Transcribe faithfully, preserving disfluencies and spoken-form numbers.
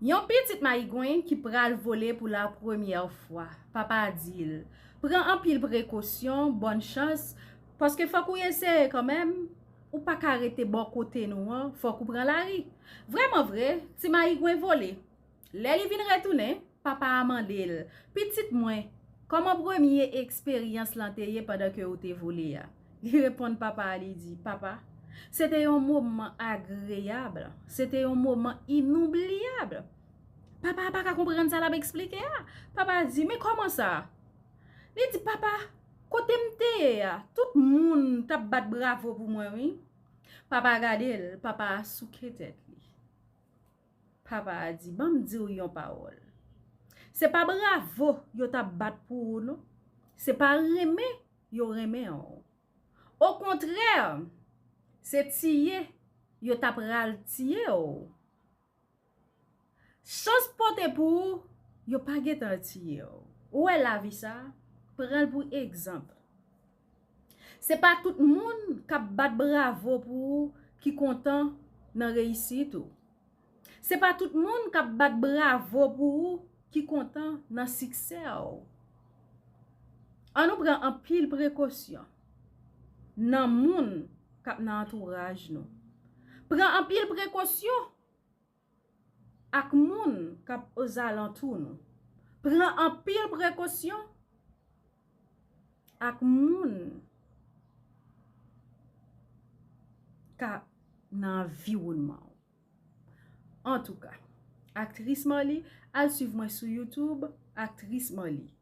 Yon pitit mayigwen ki pral vole pou la premyè fwa. Papa a di l, pran anpil prekosyon, bòn chans, paske fòk ou eseye kanmenm, ou pa ka rete bò kote nou an, fòk ou pran lari. Vrèman vre, ti mayigwen vole. Lè li vin retounen, papa a mande l, pitit mwen, kòman premye eksperyans lan te ye pandan ke ou te vole a? Li reponn papa a, li di, papa, se te yon moman agreyab, se te yon moman inoubliyab. Papa a pa ka konprann sa l ap eksplike a. Papa a di, men kòman sa? Li di, papa, kote m te ye a, tout moun t ap bat bravo pou mwen, wi. Papa a gade l, papa a souke tèt li. Papa a di, ban m di w yon pawòl. Se pa bravo yo t ap bat pou ou, non. Se pa renmen yo renmen w. Okontrè, se tiye yo ta pral tiye w. Chans pote pou ou, yo pa gentan tiye w. Ou wè lavi sa? Pran l pou egzanp. Se pa tout moun k ap bat bravo pou ou ki kontan nan reyisit ou. Se pa tout moun k ap bat bravo pou ou ki kontan nan siksè w. Ann nou pran anpil prekosyon nan moun k ap nan antouraj nou. Pran anpil prekosyon ak moun k ap ozalantou nou. Pran anpil prekosyon ak moun k ap nan anviwònman w. Antouka, Aktris Marly, al swiv mwen sou YouTube, Aktris Marly.